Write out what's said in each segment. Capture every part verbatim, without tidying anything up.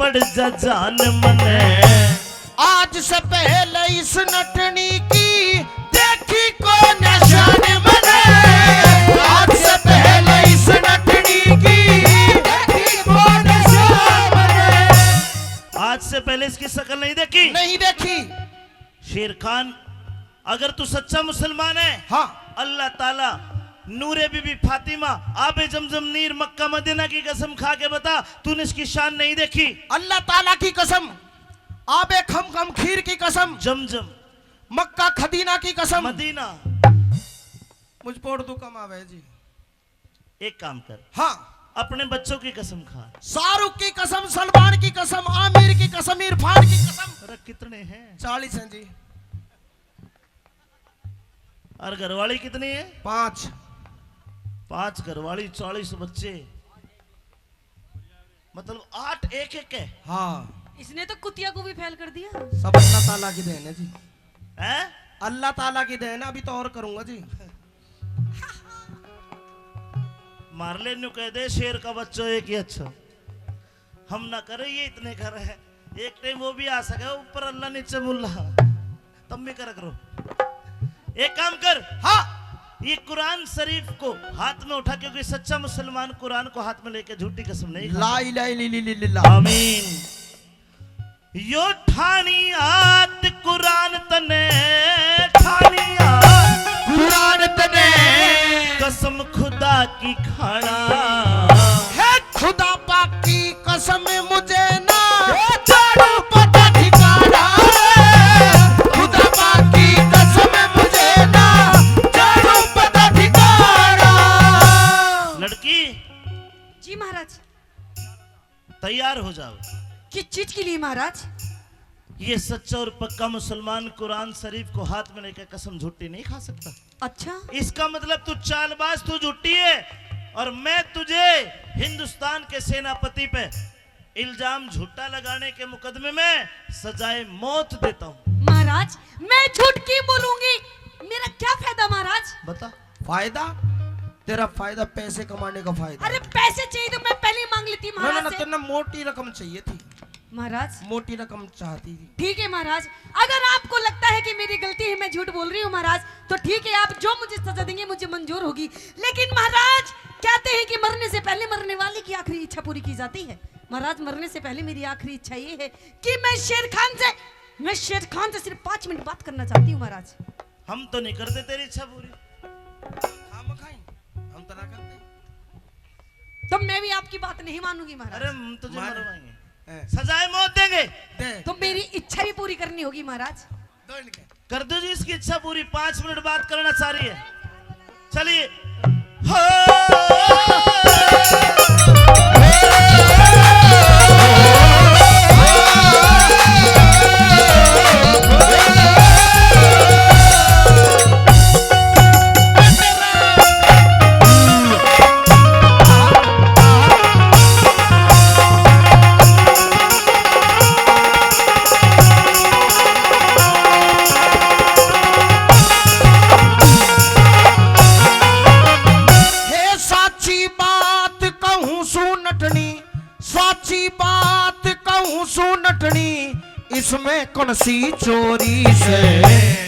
जा जान मने। आज से पहले इस नटनी की देखी को निशान मने। आज से पहले इस नटनी की देखी को निशान मने। आज से पहले इसकी शक्ल नहीं देखी। नहीं देखी। शेर खान, अगर तू सच्चा मुसलमान है, हाँ। अल्लाह ताला, नूरे बीबी फातिमा, आबे जमजम नीर, मक्का मदीना की कसम खा के बता, तूने इसकी शान नहीं देखी? अल्लाह ताला की कसम, आबे खमखम खीर की कसम, जमजम। मक्का खदीना की कसम। मदीना। मुझ पोड़ तू कम आवे जी। एक काम कर, हाँ। अपने बच्चों की कसम खा। शाहरुख की कसम, सलमान की कसम, आमिर की कसम, इरफान की कसम। अरे कितने हैं? चालीस हैं जी। और घरवाली कितनी है? पांच। पांच घरवाली, चालीस बच्चे, मतलब आठ एक एक है। हाँ। इसने तो कुतिया को भी फेल कर दिया। सब अल्लाह ताला की देन है जी। हैं? अल्लाह ताला की देन है, अभी तो और करूंगा जी। मार ले, न्यू कह दे, शेर का बच्चा एक ही अच्छा। हम ना करे, ये इतने कर है। एक टाइम वो भी आ सके, ऊपर अल्लाह नीचे मुल्ला। तब भी कर करो। एक काम कर, हाँ। ये कुरान शरीफ को हाथ में उठा, क्योंकि सच्चा मुसलमान कुरान को हाथ में लेके झूठी कसम नहीं खाता। ला इलाहा इल्लल्लाह। आमीन। यो ठानी आत कुरान तने, ठानी आत कुरान तने, कसम खुदा की खाना। है खुदा पाक की कसम मुझे ना झाड़ू पता ठिकाना। खुदा पाक की कसम मुझे ना झाड़ू पता ठिकाना। लड़की। जी महाराज। तैयार हो जाओ। किस चीज के लिए महाराज? ये सच्चा और पक्का मुसलमान कुरान शरीफ को हाथ में लेकर कसम झूठी नहीं खा सकता। अच्छा। इसका मतलब तू चालबाज, तू झूठी है, और मैं तुझे हिंदुस्तान के सेनापति पे इल्जाम झूठा लगाने के मुकदमे में सजाए मौत देता हूँ। महाराज, मैं झूठ क्यों बोलूंगी? मेरा क्या फायदा महाराज? बता। फायदा? तेरा फायदा पैसे कमाने का फायदा। अरे पैसे चाहिए तो मैं पहले ही मांग लेती महाराज से। ना, ना, तेरे मोटी रकम चाहिए थी। महाराज। मोटी रकम चाहती थी। ठीक है महाराज, अगर आपको लगता है कि मेरी गलती है, मैं झूठ बोल रही हूँ महाराज, तो ठीक है, आप जो मुझे सजा देंगे मुझे मंजूर होगी। लेकिन महाराज, कहते हैं कि मरने से पहले मरने वाले की आखिरी इच्छा पूरी की जाती है। महाराज, मरने से पहले मेरी आखिरी इच्छा ये है कि मैं शेर खान से, मैं शेर खान से सिर्फ पाँच मिनट बात करना चाहती हूँ महाराज। हम तो नहीं करते तेरी इच्छा पूरी। हम खाई, हम तो ना करते। तो मैं भी आपकी बात नहीं मानूंगी महाराज। अरे हम तुझे मार। मरवाएंगे। हैं। सजाए मौत देंगे। दे। तो मेरी इच्छा भी पूरी करनी होगी महाराज। दो इनके। कर दो जी इसकी इच्छा पूरी, पाँच मिनट बात करना चाह रही है। चलिए। हो। हे साची बात कहूं सू नटनी, साची बात कहूं सू नटनी, इसमें कौन सी चोरी से?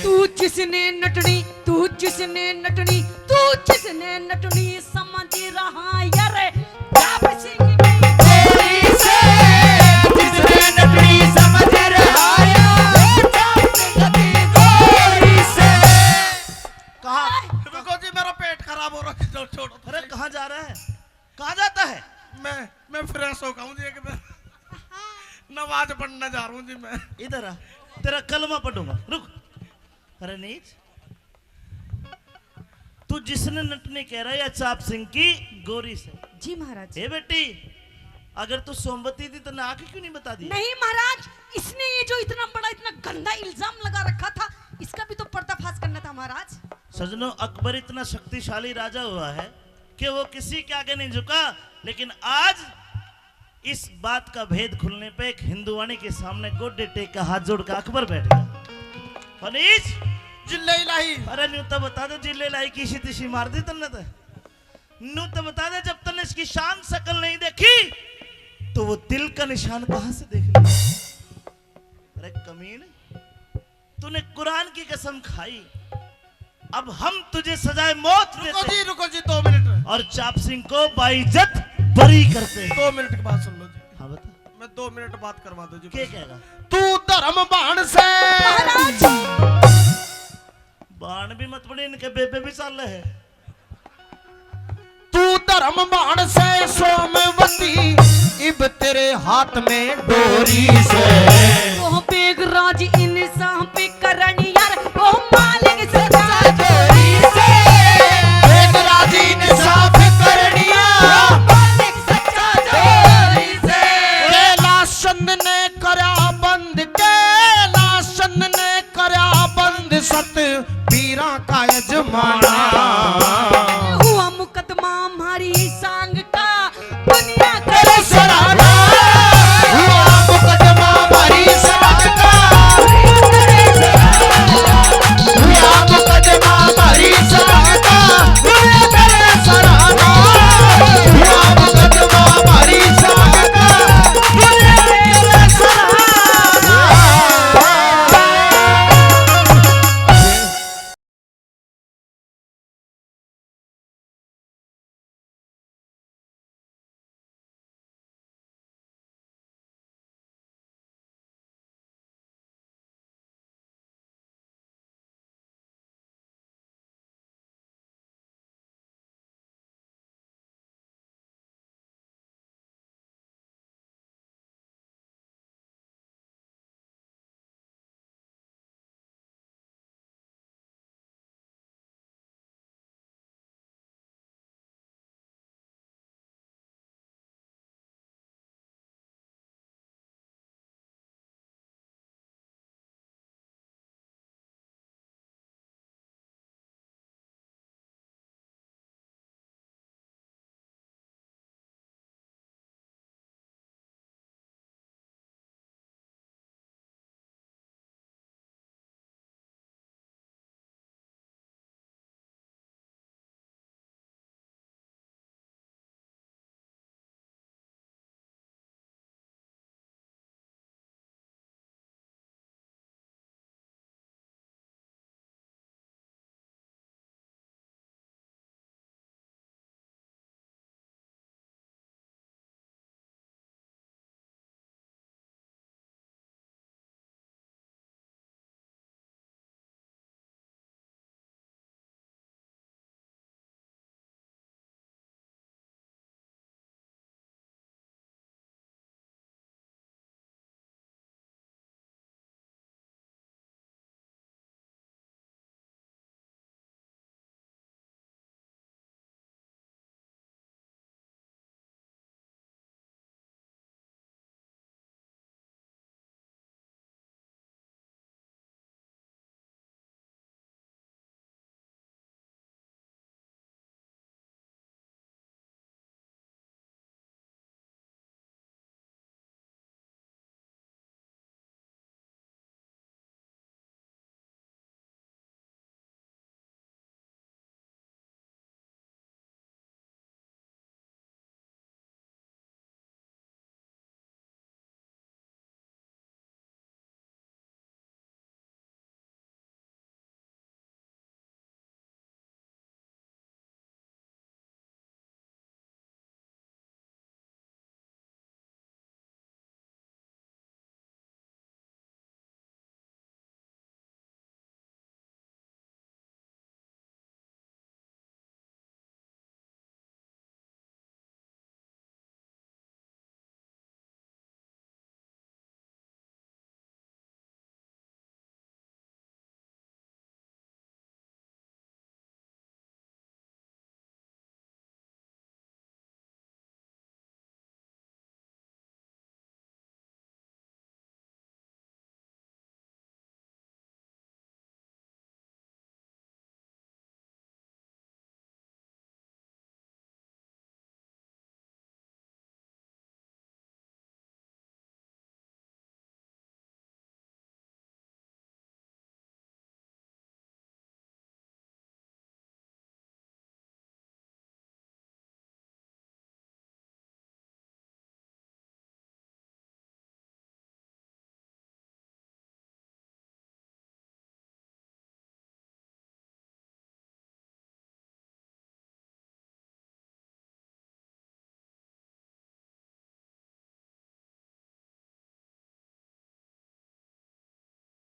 तू जिसने नटनी, तू जिसने नटनी, तू जिसने नटनी समझ रहा यार, जाप सिंह की चोरी से, जिसने नटनी समझ रहा यार, जाप सिंह की चोरी से। कहाँ? रुको जी, मेरा पेट खराब हो रहा है, छोड़ो। अरे कहाँ जा रहा है? कहाँ जाता है? मैं, मैं फ्रेश हो गया हूँ जी, एक बार नमाज पढ़ने जा रहा हूँ जी मैं। इधर आ, तेरा कलमा पढ़ूंगा, रुक। अरे नीच, तू जिसने नटनी कह रहा है या चाप सिंह की गोरी से? जी महाराज। ए बेटी, अगर तू सोमवती थी तो ना आके क्यों नहीं बता दी? नहीं महाराज, इसने ये जो इतना बड़ा, इतना गंदा इल्जाम लगा रखा था, इसका भी तो पर्दाफाश करना था महाराज। सजनों, अकबर इतना शक्तिशाली राजा हुआ है कि वो किसी के आगे नहीं झुका, लेकिन आज इस बात का भेद खुलने पे एक हिंदुवाणी के सामने गोडे टेक के हाथ जोड़ के अकबर बैठ गया। फनीस, जिल्ले इलाही। अरे न्यू तो बता दे, जिल्ले इलाही किसी तिसी मार दी तन्ने तो। न्यू तो बता दे, जब तन्ने इसकी शान शकल नहीं देखी, तो वो तिल का निशान कहां से देख लिया? अरे कमीन, तूने कुरान की कसम खाई, अब हम तुझे सजाए मौत रुको देते जी, रुको जी, दो मिनट। और चाप सिंह को बाइज्जत बरी करते हैं। दो मिनट की बात सुन लो जी। हाँ बता, मैं दो मिनट बात करवा दो जी। क्या कहेगा? तू धर्म बाण से, बाण भी मत पड़े, इनके बेबे भी चाल है। तू धर्म बाण से सोमवती, इब तेरे हाथ में डोरी से। वो बेगराज इंसाफ करण यार, वो मालिक सजा जोरी से। बेगराज इंसाफ करणिया। मालिक सजा जोरी से। कैलाश चंद ने करया बंद, कैलाश चंद ने करया बंद सत पीरा का यजमाना।